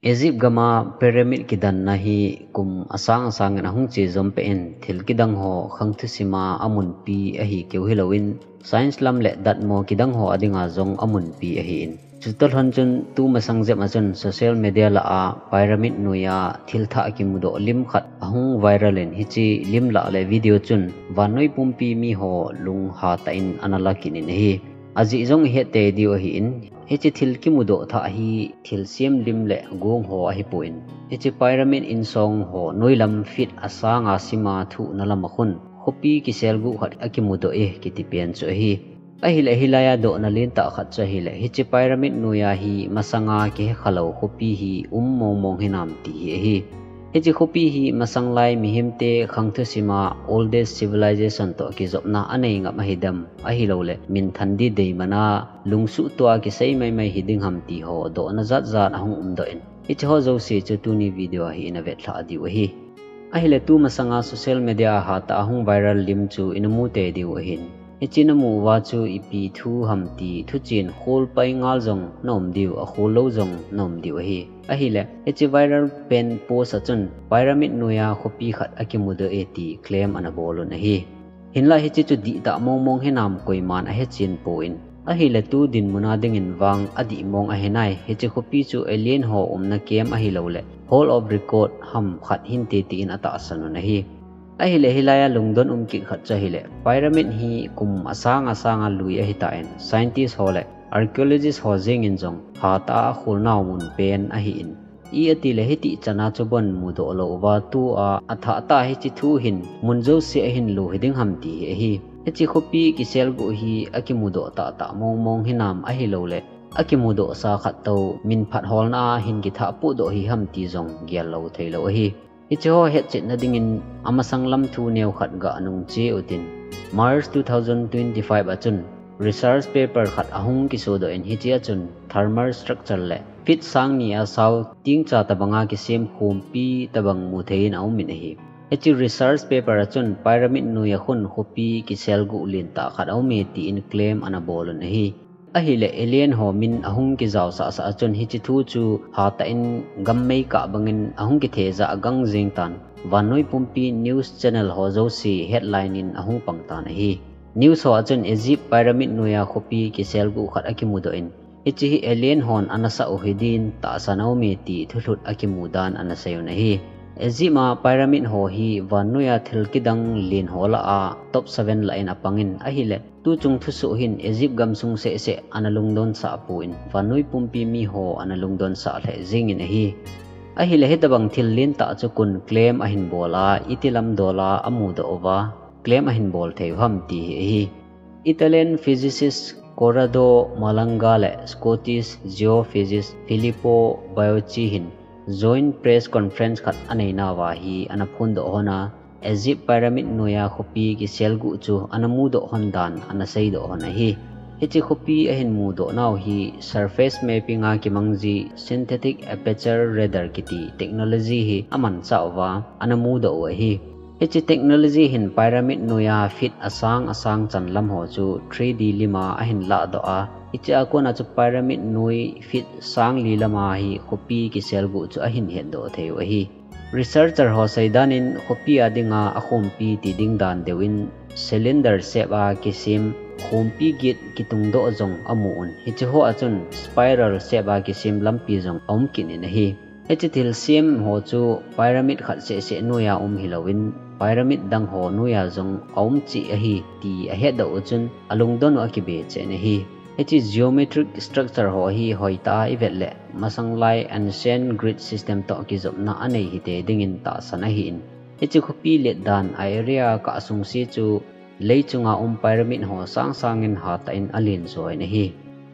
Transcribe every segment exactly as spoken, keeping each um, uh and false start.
Egypt gam a pyramid kidanna hi kum asang asang in ahung che jom peh in, thil kidang ho khang thusim a amunpi ahi keu hilouvin, science lam le datmo kidang ho ading a jong amunpi ahin. Chutoh lhon chun tumasang jep a chun social media lah a pyramid noi a thil thah kimudoh lim khat ahung viral in, hiche lim lah le video chun vannoi pumpi mi ho lung hatah in ana la kit in ahi. Ajeh jong ihet tei diu ahin, hiche thil kimudoh thah hi thilsem lim le gong ho ahipon, hiche pyramid insong ho noi lam feet asang a sim a thuhna lam a khun khopi kiselguh khat akimudoh e kiti pen chu ahi. Ahileh hilai a dohna lentah khat chu ahileh, hiche pyramid noi a hi masang a kihe khalou khopi hi um mong mong hinam ti hi ahi. Hiche khopi hi masang lai mihemte khang thusim a oldest civilization toh kijopna anei ngap ahidem, ahilouleh minthan di deiman a lungsuhtoh a kisei maimai hiding ham ti ho dohna jat jat ahung umdoh in, hiche ho jouse chu tuni video a hi ina vetlhah diu ahi. Ahileh tumasang a social media a hatah a hung viral lim chu ina mu tei diu ahin. Hiche namu uva chu ipi thu ham ti thuchen khol pai ngal jong na um diu, akhol lou jong na um diu ahi. Ahileh hiche viral pen post a chun pyramid noi a khopi khat akimudoh e ti claim ana bol un ahi. Hinlah hiche chu dihtah mong mong hinam koiman ahechen pon, ahileh tu dinmun a dingin vang adih mong ahinai, hiche khopi chu alien ho umna kem ahilouleh Hall of Record ham khat hinte tin atahsan un ahi. Ahileh hilai a lungdon um kit khat chu ahileh, pyramid hi kum asang asang a lui ahitan, scientist ho le archaeologist ho jeng in jong hatah a akholnau mun pen ahin. Iti leh hitih chan a chu bon mudoh lou uva tua athah tah hiche thu hin mun jouse a hin lo hiding ham ti hi ahi. Hiche khopi kiselguh hi akimudoh tahtah mong mong hinam ahilouleh akimudoh sa khat toh minphat holna a hin kithah pohdoh hi ham ti jong gel lou thei lou ahi. Hiche ho hetchetna dingin amasang lam thu neo khat ga nung che utin, March two thousand twenty-five a chun research paper khat ahung kisodoh in, hiche a chun thermal structure le feet sang ni a sao tingcha tabang a kisem khompi tabang mu thei in aum in ahi. Hiche research paper a chun pyramid noi a khun khopi kiselguh lentah khat aum e tin claim ana bol un ahi. Ahileh alien ho min ahung kijao sah sah a chun hiche thu chu hatah in gam meikah bangin ahung kithejah gang jeng tan, vannoi pumpi news channel ho jouse headline in ahung pang tan ahi. News ho a chun Egypt pyramid noi a khopi kiselguh khat akimudoh in, hiche hi alien hon ana sah u hidin tahsan a um e ti thulhut akimu dan ana sei un ahi. Egypt a pyramid ho hi vannoi a thil kidang len ho lah a top seven lah in apang in, ahileh tuchung thusoh hin Egypt gamsung seh seh ana lungdon sah pon, vannoi pumpi mi ho ana lungdon sah lheh jeng in ahi. Ahileh hitabang thil lentah chu koin claim ahin bol a, iti lam dol a amudoh uva claim ahin bol thei u ham ti hi ahi. Italian physicist Corrado Malanga le Scottish geophysicist Filippo Boccaccio hin joint press conference khat anei nauva hi ana phondoh hon a, Egypt pyramid noi a khopi kiselguh chu ana mudoh hon dan ana seidoh hon ahi. Hiche khopi ahin mudoh nau hi surface mapping a kimang ji synthetic aperture radar kiti technology hi amanchah uva ana mudoh u ahi. Hiche technology hin pyramid noi a feet asang asang chan lam ho chu three D lim a ahin lahdoh a, hiche a kon a chu pyramid noi feet sang li lam a hi khopi kiselguh chu ahin hetdoh thei u ahi. Researcher ho seidan in khopi a ding a akhompi ti ding dan deuh in cylinder shape a kisem khompi get kitungdoh jong amu un, hiche ho a chun spiral shape a kisem lampi jong aum kit in ahi. Hiche thilsem ho chu pyramid khat seh seh noi a um hilouvin, pyramid dang ho noi a jong aum cheh ahi ti ahetdoh u chun alungdon u akibe cheh in ahi. Hiche geometric structure ho hi hoitah a ivet leh masang lai ancient grid system toh kijopna anei hite dingin tahsan ahin. Hiche khopi let dan a area kah sungse chu leichunga um pyramid ho sang sangin hatah in alen jo in ahi.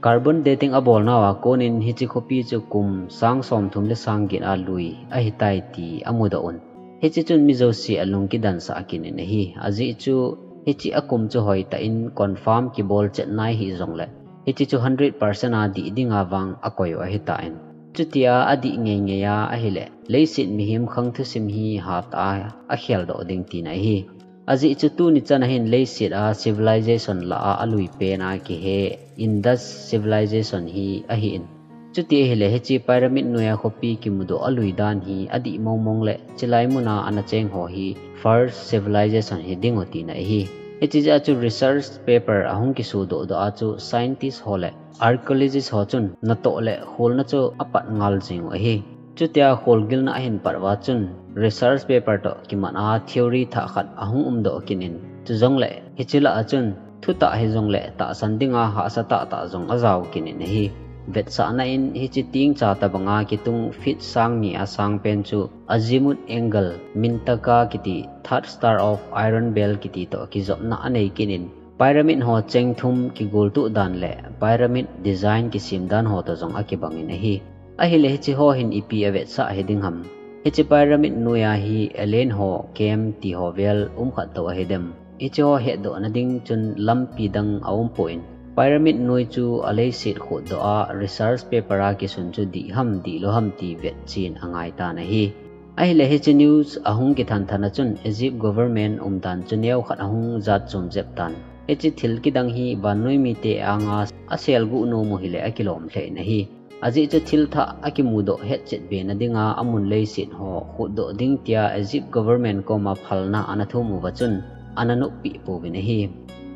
Carbon dating abol nauva konin hiche khopi chu kum sang somthum le sang get a lui ahitai ti amudoh un. Hiche chun mi jouse alung kidansah kit in ahi. Ajeh chu hiche akum chu hoitah in confirm kibol chet nai hijongleh, hiche chu hundred percent a dih dinga vang akoi u ahitan, chutia adih ngei ngei a ahileh leiset mihem khang thusim hi hatah a akheldoh ding tina ahi. Ajeh chu tuni chan a hin leiset a civilization lah a alui pen a kihe Indus civilization hi ahin. Chuti ahile hiche pyramid noiya khopi kimudoh alui dan hi adih mong mong le chilai muna ana cheng ho hi first civilization hi ding u tina ahi. Hiche jeh a chu research paper ahung kisodoh doh a chu scientist ho le archaeologist ho chun natoh le kholna chu apat ngal jing u ahi. Chutia kholgilna ahin pat uva chun research paper toh kimat a theory thah khat ahung umdoh kit in, chujongle hiche lah a chun thutah hijongle tahsan dinga hahsa tahtah jong ajao kit in ahi. Vetsahna in hiche tingcha tobanga kitung feet sang ni a sangpen chu azimuth angle mintaka kiti third star of iron belt kiti toh kijopna anei kit in, pyramid ho cheng thum kigoltoh dan le pyramid design kisem dan ho toh jong akibang in ahi. Ahile hiche ho hin ipi avetsah hiding ham? Hiche pyramid noiya hi alien ho camp ti ho vel um khat tou ahidem? Hiche ho hetdohna ding chun lampi dang aumpoi. Pyramid noi chu aleiset khutdoh a research paper a kisun chu dih ham dihlou ham ti vetchen angaitan ahi. Ahile hiche news ahung kithan than a chun Egypt government umdan chu neokhat ahung jatchom jep tan. Hiche thil kidang hi vannoi mite anga aselguh nom u hile akilom lheh in ahi. Ajeh chu thil thah akimudoh hetchet bena dinga amun leiset ho khutdoh ding tia Egypt government koma phalna ana thum uva chun ana noppeh pouvin ahi.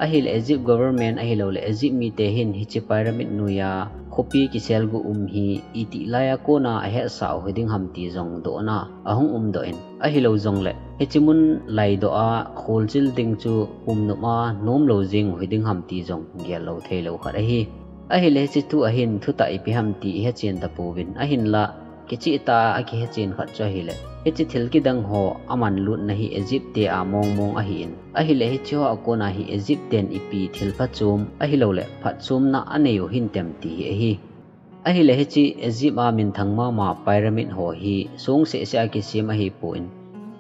Ahile Egypt government ahiloule Egypt mite hin hiche pyramid noiya khopi kiselguh um hi itih laiya kona ahetsah u hiding ham ti jong dohna ahung umdoh in, ahilou jongle hiche mun laidoh a kholchil ding chu pumnop a nomlou jeng u hiding ham ti jong gellou theilou khat ahi. Ahile hiche thu ahin thutah ipi ham ti ihechen tapouvin, ahinla kichehtah a akihechen khat chu ahile hiche thil kidang ho amanlutna hi Egypt te a mong mong ahin, ahile hiche ho a kona hi Egypt ten ipi thil phachom ahiloule phatchomna anei u hintem ti hi ahi. Ahile hiche Egypt a minthang mama pyramid ho hi song sehseh a kisem ahipon,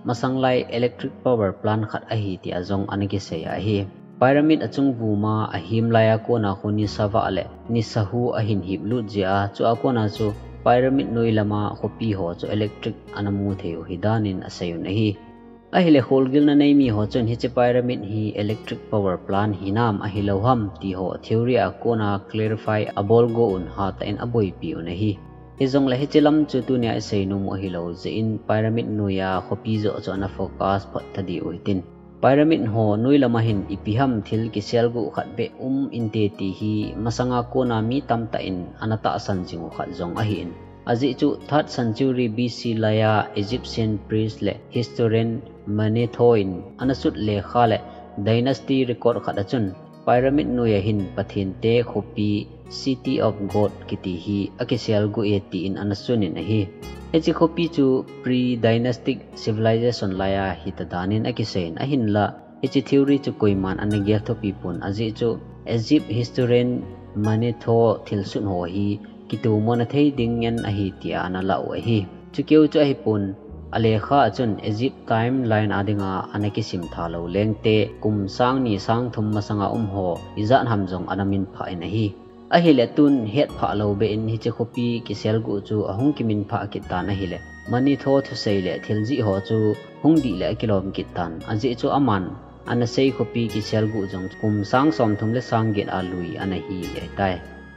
masanglai electric power plant khat ahi tia jong ana kisei ahi. Pyramid achung vuma ahim laiya kona khu nisa vah le nisa hu ahin hiplut jeh a, chua kona chu pyramid noi lama khopi ho chu electric ana mu thei u hidan in asei un ahi. Ahile kholgilna neimi ho chun hiche pyramid hi electric power plant hinam ahilou ham ti ho theory a kona clarify abolgo un hatah in aboipi un ahi. Hijongle hiche lam chu tunia isei nom u ahilou jeh in pyramid noiya khopi joh chu ana focus phot tadih u hitin. Pyramid ho noi lama hin ipi ham thil kiselguh khat beh um inte ti hi masanga kona mi tamtah in ana tahsan jing u khat jong ahin. Ajeh chu third century B C laiya Egyptian priest le historian Manetho in ana sut lekha le dynasty record khat a chun pyramid noiya hin Pathen te khopi City of God kiti hi akiselguh e tin ana sun in ahi. Hiche khopi chu pre-dynastic civilization laiya hita dan in akisei in, ahinla hiche theory chu koiman ana gelthopi pon, ajeh chu Egypt historian Manetho thilsun ho hi kitomona thei ding ngen ahi tia ana lah u ahi. Chukeu chu ahipon, alekha a chun Egypt timeline a dinga ana kisim thalou lengte kum sang ni sang thum masanga um ho ijat ham jong ana minphah in ahi. Ahile tun hetphah lou beh in hiche khopi kiselguh chu ahung kiminphah kit tan ahile, Manetho thusei le thiljih ho chu hung dih le akilom kit tan, ajeh chu aman ana sei khopi kiselguh jong kum sang somthum le sang get a lui ana hi ahitai.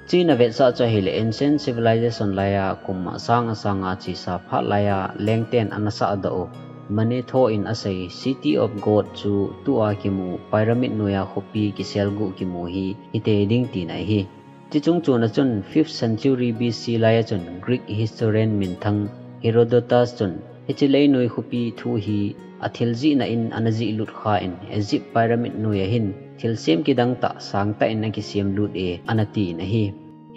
Chuna vetsah chu ahile ancient civilization laiya kum asang asanga chesa phat laiya lengten ana sahdoh u Manetho in asei City of God chu tua kimu pyramid noiya khopi kiselguh kimu hi hitei ding tina ahi. Chuche chungchona chun fifth century B C laiya chun Greek historian minthang Herodotus chun hiche leinoi khopi thu hi athiljihna in ana jihlut khan Egypt pyramid noiya hin thilsem kidang tah sangtah in akisem lut e ana tin ahi.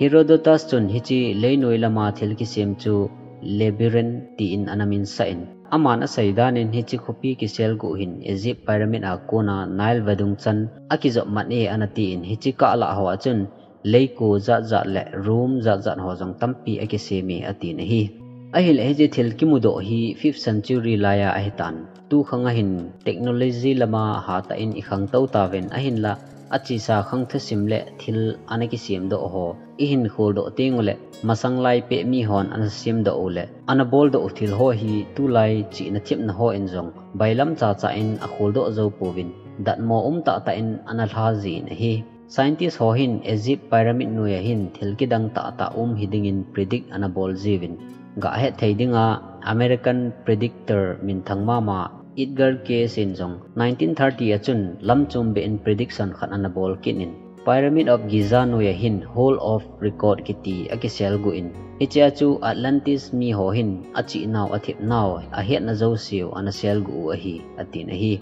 Herodotus chun hiche leinoi lama thil kisem chu labyrinth tin ana minsah in, aman asei dan in hiche khopi kiselguh hin Egypt pyramid a kona Nile vadung chan akijop mat e ana tin, hiche kah lah ho a chun leiko jatjat le room jatjat ho jong tampi akisem e atin ahi. Ahile hiche thil kimudoh hi fifth century laiya ahitan, tukhang a hin technology lama hatah in ikhangtou tauvin, ahinla achesa khang thusim le thil ana kisemdoh ho ihin kholdoh tengule masanglai peh mihon ana semdoh u le ana boldoh u thil ho hi tulai chihna thepna hon jong bailam chacha in akholdoh jou pouvin, datmo umtah tah in ana lha jin ahi. Scientist ho hin Egypt pyramid noiya hin thil kidang tahtah um hidingin predict ana bol jiuvin, gahet thei dinga American predictor minthang mama Edgar Cayce in jong nineteen thirty a chun lamchom behin prediction khat ana bol kit in, Pyramid of Giza noiya hin Hall of Record kiti akiselguh in, hichea chu Atlantis mi ho hin achihnau, athepnau, ahetna jouseu ana selguh u ahi, atin ahi.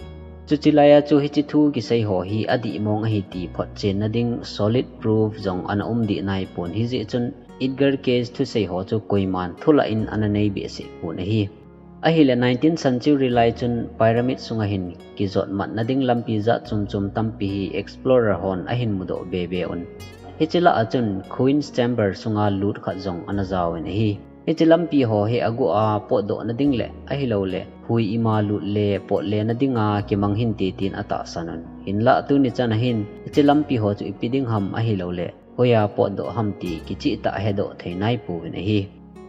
Chuche laiya chu hiche thu kisei ho hi adih mong ahi ti photchenna ding solid proof jong ana um dih naipon, hijeh chun Edgar Cayce thusei ho chu koiman thulah in ana nei behseh pon ahi. Ahile nineteenth century lai chun pyramid sunga hin kijotmatna ding lampi jat chomchom tampi hi explorer hon ahin mudoh bebe un. Hiche lah a chun Queen's Chamber sunga lut khat jong ana jaovin ahi. Hiche lampi ho hi aguh a potdohna ding le ahilouleh hui ima lut le pot lena dinga kimang hinte tin atahsan un. Hinlah tuni chan a hin hiche lampi ho chu ipi ding ham ahilouleh hoiya potdoh ham ti kichehtah hedoh thei naipouvin ahi.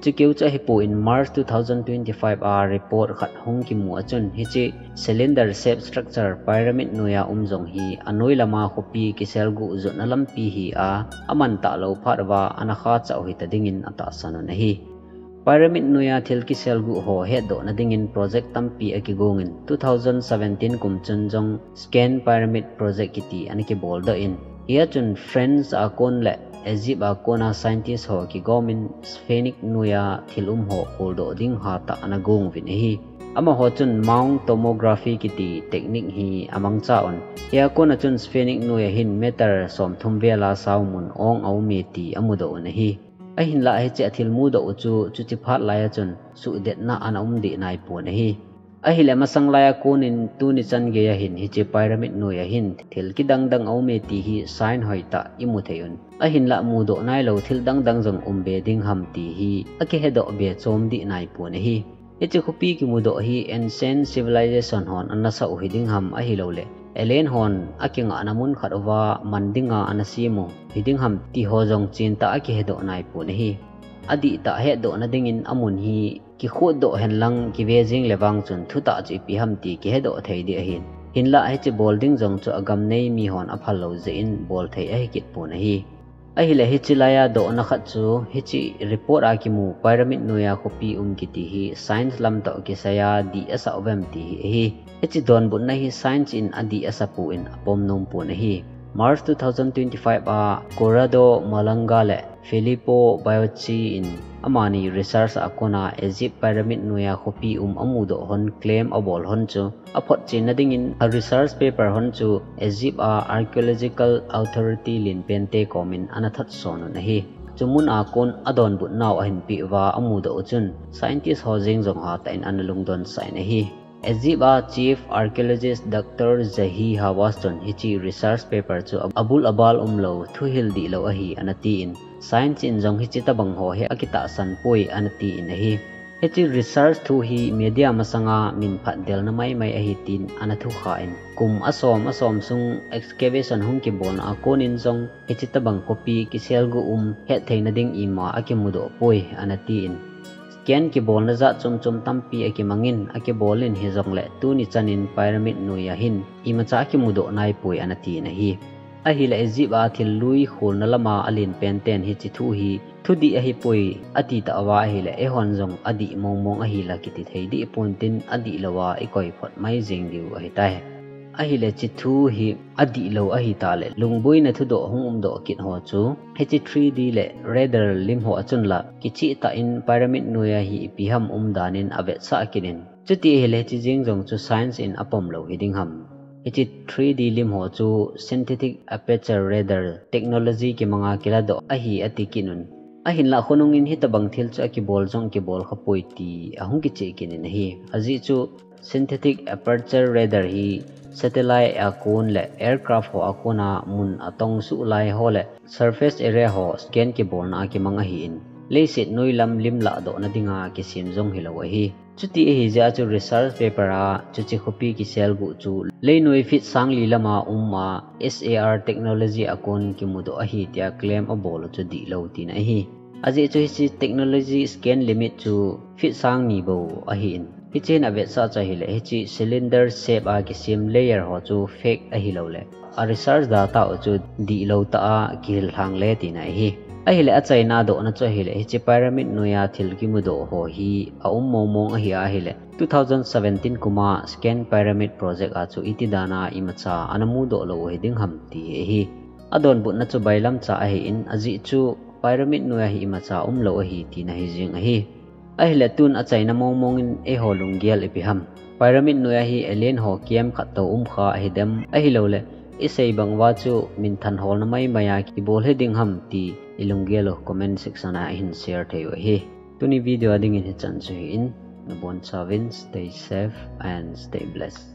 Chukeu chu ahipon, March two thousand twenty-five a report khat hung kimu a chun hiche cylinder shape structure pyramid noiya um jong hi anoi lama khopi kiselguh jotna lampi hi a, aman talou phat uva ana khachah u hita dingin atahsan un ahi. Pyramid noiya thil kiselguh ho hetdohna dingin project tampi akigongin, two thousand seventeen kum chun jong Scan Pyramid Project kiti ana kiboldoh in, hia chun France a kon le Egypt a kona scientist ho kigomin Sphinx noiya thil um ho kholdoh ding hatah ana gong uvin ahi. Amaho chun mount tomography kiti technique hi amangcha un, hia kona chun Sphinx noiya hin meter somthum vela sao mun ong aume ti amudoh un ahi. Ahinlah hiche athil mudoh u chu chuche phat laiya chun suhdetna ana um dih naipon ahi. Ahile masang laiya konin tuni chan geiya hin hiche pyramid noiya hin thil kidang dang aume ti hi sign hoitah imu thei un. Ahinlah mudoh nailou thil dang dang jong um be ding ham ti hi akihedoh be chom dih naipon ahi. Hiche khopi kimudoh hi ancient civilization hon ana sah u hiding ham ahilouleh alien hon akingahna mun khat uva man dinga ana sem u hiding ham ti ho jong chentah akihedoh naipon ahi. Adihtah hetdohna dingin amun hi kikhutdoh henlang kive jeng le vang chun thutah chu ipi ham ti kihedoh thei dih ahin. Hinlah hiche bol ding jong chu agam nei mi hon aphal lou jeh in bol thei ahikit pon ahi. Ahile hiche laiya dohna khat chu hiche report a kimu pyramid noiya khopi um kiti hi science lam toh kisaiya dih asah uvem ti hi ahi. Hiche donbutna hi science in adih asapon apom nompon ahi. March two thousand twenty-five a Corrado Malanga le Filippo Baiocchi in amani research a kona Egypt pyramid noiya khopi um amudoh hon claim abol hon chu aphotchenna dingin a research paper hon chu Egypt a Archaeological Authority lenpente komin ana thatson un ahi. Chumun a kon adonbutnau ahin peh uva amudoh u chun scientist ho jeng jong hatah in ana lungdonsah in ahi. Egypt a Chief Archaeologist Doctor Zahi Hawass chun hiche research paper chu abul abal umlou, thuhil dihlou ahi ana tin, science in jong hiche tobang ho hi akitahsan poi ana tin ahi. Hiche research thu hi media masanga min phatdelna maimai ahi tin ana thukha in, kum asom asom sung excavation hung kibolna a konin jong hiche tobang khopi kiselguh um hettheina ding ima akimudoh poi ana tin, scan kibolna jat chomchom tampi akimangin akibolin hijongle tuni chanin pyramid noiya hin imacha akimudoh naipoi ana tin ahi. Ahile Egypt a thil lui kholna lama alenpen ten hiche thu hi thudih ahipoi atitah uva ahile eihon jong adih mongmong ahila kiti thei dih pon tin adihlouva ikoi phot mai jeng diu ahitai. Ahile hiche thu hi adihlou ahitah le lungboina thudoh hung umdoh kit ho chu hiche three D le radar lim ho a chun la kichehtah in pyramid noiya hi ipi ham umdan in avetsah kit in, chuti ahile hiche jeng jong chu science in apomlou hiding ham. Hiche three D lim ho chu synthetic aperture radar technology kimanga kiladoh ahi ati kit un. Ahinlah khonungin hitobang thil chu akibol jong kibol khapoi ti ahung kicheh kit in ahi. Ajeh chu synthetic aperture radar hi satellite a kon le aircraft ho a kona mun atongsuh lai ho le surface area ho scan kibolna a kimang ahin, leiset noi lam lim lahdohna dinga kisem jong hilou ahi. Chuti ahijeh a chu research paper a chuche khopi kiselguh chu leinoi feet sangli lama uma SAR technology a kon kimudoh ahi tia claim abol u chu dihlou tina ahi. Ajeh chu hiche technology scan limit chu feet sangni bou ahin, Hiche hin avetsah chu ahileh, hiche cylinder shape a kisem layer ho chu fake ahilouleh, a research data u chu dihlou tah a kihil lhang le tina ahi. Ahileh achaina dohna chu ahileh, hiche pyramid noiya thil kimudoh ho hi aum mong mong ahi ahileh, two thousand seventeen kum a Scan Pyramid Project a chu iti dan a imacha ana mudoh lou u hiding ham ti hi ahi. Adonbutna chu bailamcha ahin, ajeh chu pyramid noiya hi imacha umlou ahi tina hijing ahi. Ahileh tun achaina mong mong in eiho lunggel ipi ham? Pyramid noiya hi alien ho camp khat tou um kha ahidem, ahilouleh isei bang uva chu minthang holna maimai a kibol hiding ham ti ilunggel u comment section a ihin share thei u ahi. Tuni video a dingin hichan chu ahin, nabonchauvin stay safe and stay blessed.